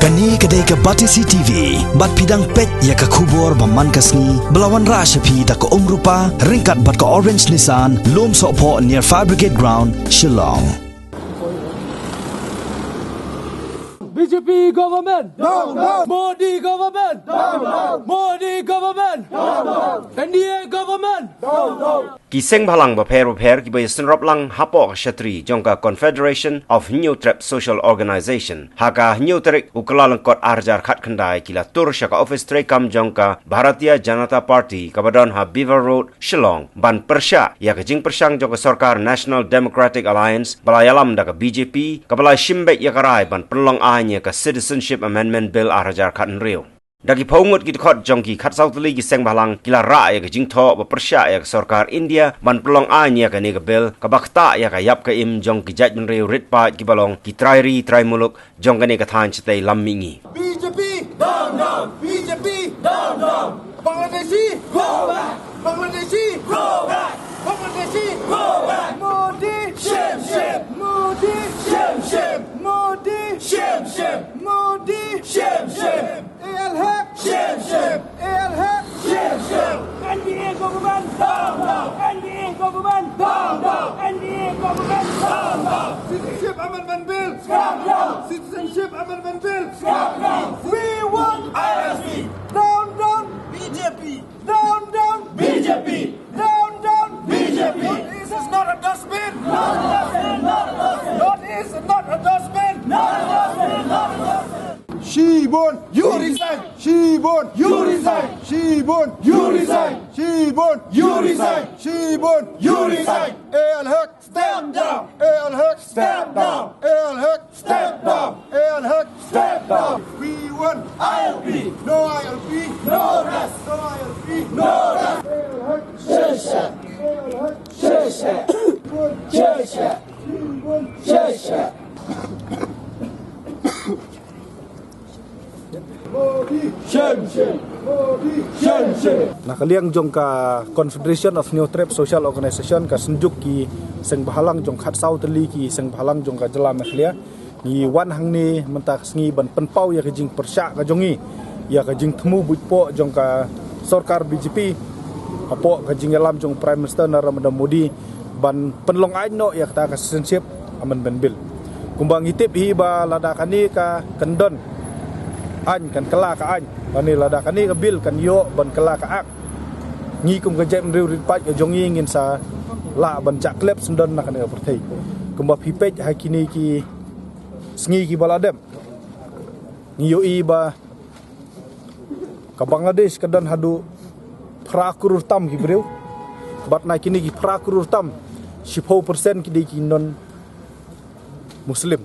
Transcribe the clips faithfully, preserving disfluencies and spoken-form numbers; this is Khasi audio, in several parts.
Kane ka dei ka Batesi T V, bad phi dang peit ïa ka khubor ba man ka sngi, ba la wanrah sha phi da ka Umrupa, ryngkat bad ka Orange Nissan, Lumsohphoh near Fire Brigade Ground, Shillong. B J P government! Down, down! Modi government! Down, down! Modi government! Down, down! N D A government! Down, down! Ki seng bhalang bapher bapher kiba ïasynrop lang hapoh ka shatri jong ka Confederation of Hynñiewtrep Social Organization, ha ka hynñiew tarik u Kyllalyngkot ar hajar khatkhyndai, ki la tur sha ka ophis treikam jong ka Bharatiya Janata Party kaba don ha Beaver Road, Shillong, ban pyrshah ïa ka jingpyrshang jong ka sorkar National Democratic Alliance ba la ïalam da ka B J P, kaba la shim beit ïa ka rai ban pynlong aiñ ïa ka Citizenship Amendment Bill ar hajar khathynriew. Da ki phew ngut ki dkhot jong ki khatsaw tylli ki seng bhalang ki la rah ïa ka jingthoh ba pyrshah ïa ka sorkar India ban pynlong aiñ ïa kane ka bill, kaba ktah ïa ka ïap ka im jong ki jaitbynriew rit paid kiba long ki trai ri trai muluk jong kane ka thaiñ shatei lam mihngi. B J P down, down! B J P down, down! Bangladeshi, go back! Bangladeshi, go back! Bangladeshi, go back! Modi, shame, shame! Modi, shame, shame! Modi, shame, shame! Modi, shame, shame! A L Haq, shame, shame! A L Haq, shame, shame! N D A government, down, down! N D A government, down, down! N D A government, down, down! Citizenship Amendment Bill, scrap down! Citizenship Amendment Bill, scrap down! We want I R C! Down, down! B J P! Down, down! B J P! Down, down! B J P! Northeast is not a dustbin! Not a dustbin! Not a dustbin! Northeast is not a dustbin! Not a dustbin! Not a dustbin! Shibun! You resign! Shibun! You resign! Shibun! You resign! Shibun! You resign! Shibun! You resign! A L Haq! Step down! A L Haq! Step down! A L Haq! Step down! A L Haq! Step down! We want I L P! No I L P! No rest! No I L P! No rest! A L Haq! Shame, shame! A L Haq! Shame, shame! Shibun! Shame, shame! Shibun! Shame, shame! Modi! Shame, shame! Modi! Shame, shame! Na ka liang jong ka Confederation of Hynñiewtrep Social Organization, ka synjuk ki seng bhalang jong khatsaw tylli ki seng bhalang jong ka jylla Meghalaya, ngi wan hangne mynta ka sngi ban pynpaw ïa ka jingpyrshah ka jong ngi ïa ka jingthmu buit poh jong ka sorkar B J P hapoh ka jingïalam jong Prime Minister Narendra Modi ban pynlong aiñ noh ïa kata ka Citizenship Amendment Bill. Kumba ngi tip hi ba lada kane ka kyndon aiñ kan kylla ka aiñ, lane lada kane ka bill kan ïoh ban kylla ka ak, ngi kum ka jaitbynriew rit paid ka jong ngi ngin sa lah ban jah klep syndon na kane ka pyrthei. Kumba phi peit ha kine ki sngi kiba la dep, ngi ïohi ba ka Bangladesh ka don haduh phra klur tam ki briew, bad na kine ki phra klur tam, shiphew percent ki dei ki non Muslim.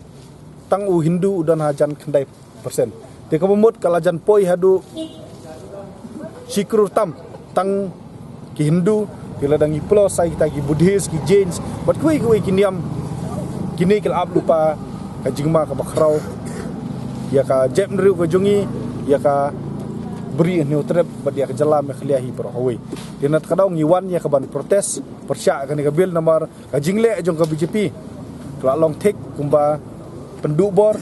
Tang u Hindu u don hajan khyndai percent. Te kaba mut ka la jan poi haduh shi klur tam tang ki Hindu, ki la dang ïa plus sa kita ki Buddhist, ki Jains, bad kiwei kiwei ki niam. Kine ki la ap lypa ka jingma kaba khraw ïa ka jaitbynriew ka jong ngi, ïa ka Bri Hynñiewtrep bad ïa ka jylla Meghalaya hi baroh kawei. Te na kata ka daw ngi wan ïa ka ban protest pyrshah kane ka bill namar ka jingleh jong ka B J P ka la long thik kumba pynduh bor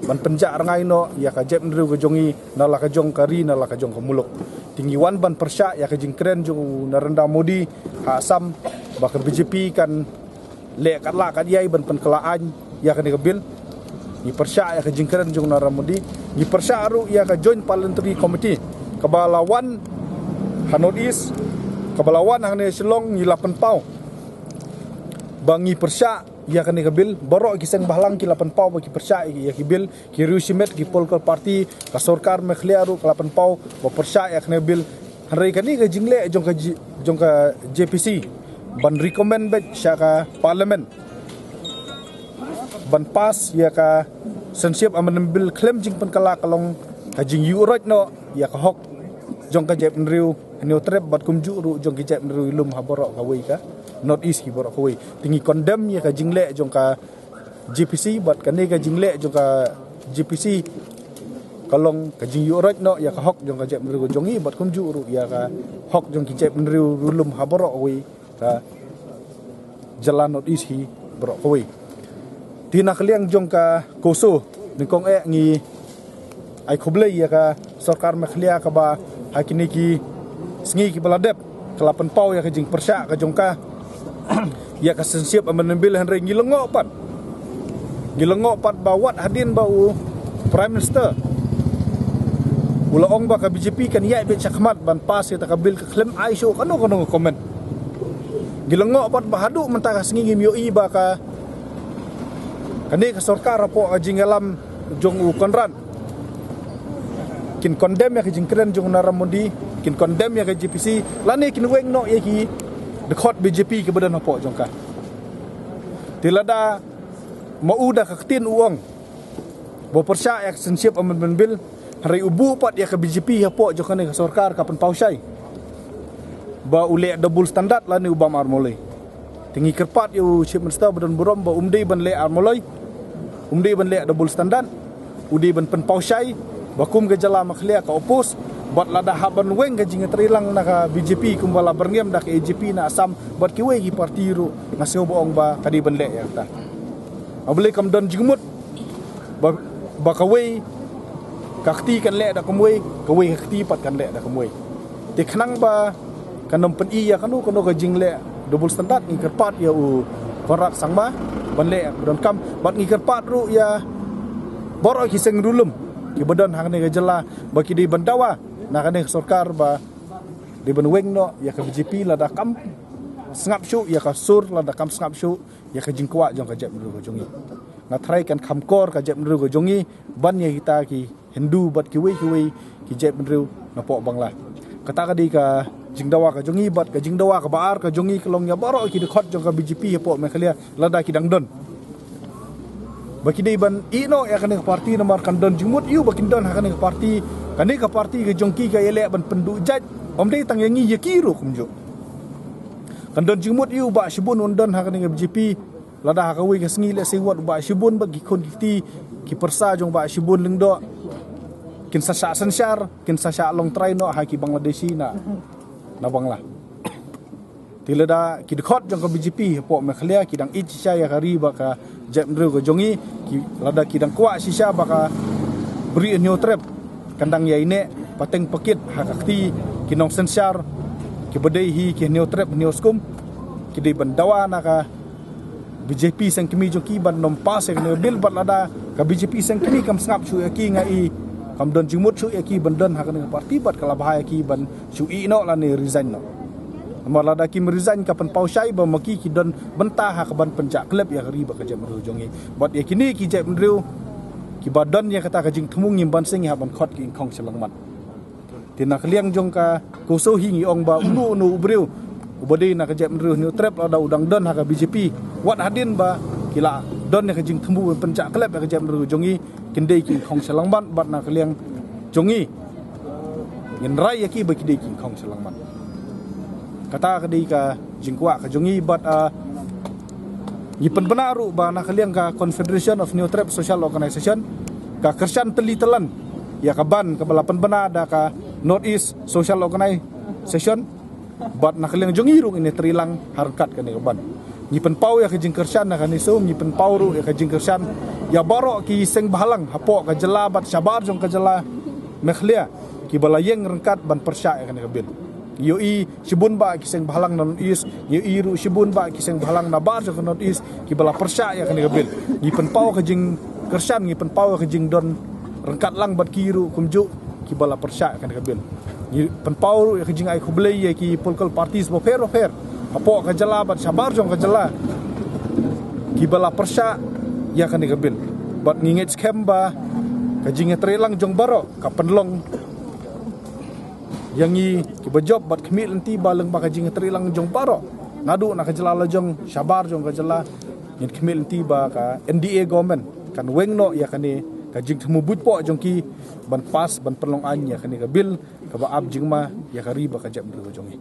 ban pynjah rngai noh ïa ka jaitbynriew ka jong ngi na la ka jong ka ri, na la ka jong ka muluk. Te ngi wan ban pyrshah ïa ka jingkren jong u Narendra Modi ha Assam ba ka B J P kan leh katba lah katba ïai ban pynkylla aiñ ïa kane ka bill. Ngi pyrshah ïa ka jingkren jong u Narendra Modi, ngi pyrshah ruh ïa ka Joint Parliamentary Committee kaba la wan ha North East, kaba la wan hangne Shillong, ngi la pynpaw ba ngi pyrshah ïa kane ka bill. Baroh ki seng bhalang ki la pynpaw ba ki pyrshah ïa ki bill, ki riew shimet, ki political party, ka sorkar Meghalaya ruh ka la pynpaw ba pyrshah ïa kane ka bill. Hynrei kane ka jingleh jong ka J-, jong ka J P C ban recommend beit sha ka Parliament ban pass ïa ka Citizenship Amendment Bill khlem jingpynkylla ka long ka jingïuhroit noh ïa ka hok jong ka jaitbynriew Hynñiewtrep bad kumjuh ruh jong ki jaitbynriew ri lum ha baroh kawei ka North East hi baroh kawei. Te ngi condemn ïa ka jingleh jong ka J P C bad kane ka jingleh jong ka J P C ka long ka jingïuhroit noh ïa ka hok jong ka jaitbynriew ka jong ngi bad kumjuh ruh ïa ka hok jong ki jaitbynriew ri lum ha baroh kawei ka jylla North East hi baroh kawei. Te na ka liang jong ka CoMSO, nyngkong eh ngi Ai khublei ïa ka sorkar Meghalaya kaba ha kine ki sngi kiba la dep ka la pynpaw ïa ka jingpyrshah ka jong ka ïa ka Citizenship Amendment Bill, hynrei ngi lyngngoh pat, ngi lyngngoh pat ba wat hadien ba u Prime Minister u la ong ba ka B J P kan ïaid beit shakhmat ban pass ïa ka bill, ka khlem ai shuh kano kano ka comment. Ngi lyngngoh pat ba haduh mynta ka sngi ngim ïohi ba ka kane ka sorkar hapoh ka jingïalam jong u Conrad kin condemn ïa ka jingkren jong u Narendra Modi, kin condemn ïa ka J P C, lane kin weng noh ïa ki dkhot B J P kiba don hapoh jong ka. Te lada ma u da ka ktien u ong ba u pyrshah ïa ka Citizenship Amendment Bill, hynrei u buh pat ïa ka B J P hapoh jong kane ka sorkar, ka pynpaw shai ba u leh double standard lane u bam armolei. Te ngi kyrpad ïa u Chief Minister ba don burom ba um dei ban leh armolei, um dei ban leh double standard, u dei ban pynpaw shai ba kum ka jylla Meghalaya ka oppose, bad lada hap ban weng ka jingïatreilang na ka B J P kumba la byrngem da ka A J P na Assam bad kiwei ki party ruh, nga sngew ba ong ba ka dei ban leh ïa kata. Balei kam don jingmut ba, ba kawei ka kti kan leh da kumwei, kawei ka kti pat kan leh da kumwei. Te khnang ba kan ym pyni ïa kano kano ka jingleh double standard, ngi kyrpad ïa u Conrad Sangma ban leh ba donkam, bad ngi kyrpad ruh ïa baroh ki seng riewlum kiba don ha kane ka jylla ba ki dei ban dawa na kane ka sorkar ba dei ban weng noh ïa ka B J P lada kam sngap shuh ïa ka sur, lada kam sngap shuh ïa ka jingkwah jong ka jaitbynriew ka jong ngi. Nga tharai kan kham kor ka jaitbynriew ka jong ngi ban ïa kita ki Hindu bad kiwei kiwei ki jaitbynriew napoh Bangla. Kata ka dei ka jingdawa ka jong ngi, bad ka jingdawa kaba ar ka jong ngi ka long ïa baroh ki dkhot jong ka B J P hapoh Meghalaya lada ki dang don ba ki dei ban ïeh noh ïa kane ka party, namar kan don jingmut ïa u ba kin don ha kane ka party. Kane ka party ka jong ki ka ïaleh ban pynduh jait, ym dei tang ïa ngi, ïa ki ruh kumjuh. Kan don jingmut ïa u ba shibun un don ha kane ka B J P. Lada ha kawei ka sngi lehse wat u Bah Shibun bad ki khun ki kti, ki pyrsa jong Bah Shibun Lyngdoh kin sa shah synshar, kin sa shah long trai noh ha ki Bangladeshi na, na Bangla. Te lada ki dkhot jong ka B J P hapoh Meghalaya ki dang ïeit shisha ïa ka ri bad ka jaitbynriew ka jong ngi, ki, lada ki dang kwah shisha ba ka Bri Hynñiewtrep kan dang ïaineh pateng pakit ha ka kti ki nongsynshar kiba dei hi ki Hynñiewtrep Hynñiewskum, ki dei ban dawa na ka B J P seng kmie jong ki ban nym pass ïa kane ka bill. Bad lada ka B J P seng kmie kam sngap shuh ïa ki, nga i kam don jingmut shuh ïa ki ban don ha kane ka party, bad ka la bha ïa ki ban shu ïeh noh lane resign noh. Namar lada kim resign ka pynpaw shai ba ma ki ki don bynta ha kaban pynjah khlem ïa ka ri bad ka jaitbynriew jong ngi. Bad ïa kine ki jaitbynriew kiba don ïa kata ka jingthmu, ngim ban seng ïa ban khot ki ingkhong shyllangmat. Te na ka liang jong ka CoMSO hi ngi ong ba uno uno u briew uba dei na ka jaitbynriew Hynñiewtrep lada u dang don ha ka B J P, wat hadien ba ki la don ïa ka jingthmu ban pynjah khlem ïa ka jaitbynriew jong ngi, kin dei ki ingkhong shyllangmat. Bad na ka liang jong ngi ngin rai ïa ki ba ki dei ki ingkhong shyllangmat. Kata ka dei ka jingkwah ka jong ngi. Bad, ah, ngi pynbna ruh ba na ka liang ka Confederation of Hynñiewtrep Social Organization ka kyrshan tylli tyllon ïa ka ban kaba la pynbna da ka North East Social Organization. Bad na ka liang jong ngi ruh ngin ïatreilang ha ryngkat kane ka ban. Ngi pynpaw ïa ka jingkyrshan na ka NESO, ngi pynpaw ruh ïa ka jingkyrshan ïa baroh ki seng bhalang hapoh ka jylla bad shabar jong ka jylla Meghalaya kiba la ïeng ryngkat ban pyrshah ïa kane ka bill. Ngi ïohi shibun bah ki seng bhalang na North East, ngi ïohi ruh shibun bah ki seng bhalang nabar jong ka North East kiba la pyrshah ïa kane ka bill. Ngi pynpaw ka jingkyrshan, ngi pynpaw ka jingdon ryngkat lang bad ki ruh kumjuh kiba la pyrshah ïa kane ka bill. Ngi pynpaw ruh ïa ka jingai khublei ïa ki political parties bapher bapher hapoh ka jylla bad shabar jong ka jylla kiba la pyrshah ïa kane ka bill. Bad ngi ngeit skhem ba ka jingïatreilang jong baroh ka pynlong ïa ngi kiba jop bad khmih lynti ba lyngba ka jingïatreilang jong baroh naduh na ka jylla la jong shabar jong ka jylla, ngin khmih lynti ba ka N D A government kan weng noh ïa kane ka jingthmu buit poh jong ki ban pass, ban pynlong aiñ ïa kane ka bill kaba ap jingma ïa ka ri bad ka jaitbynriew jong ngi.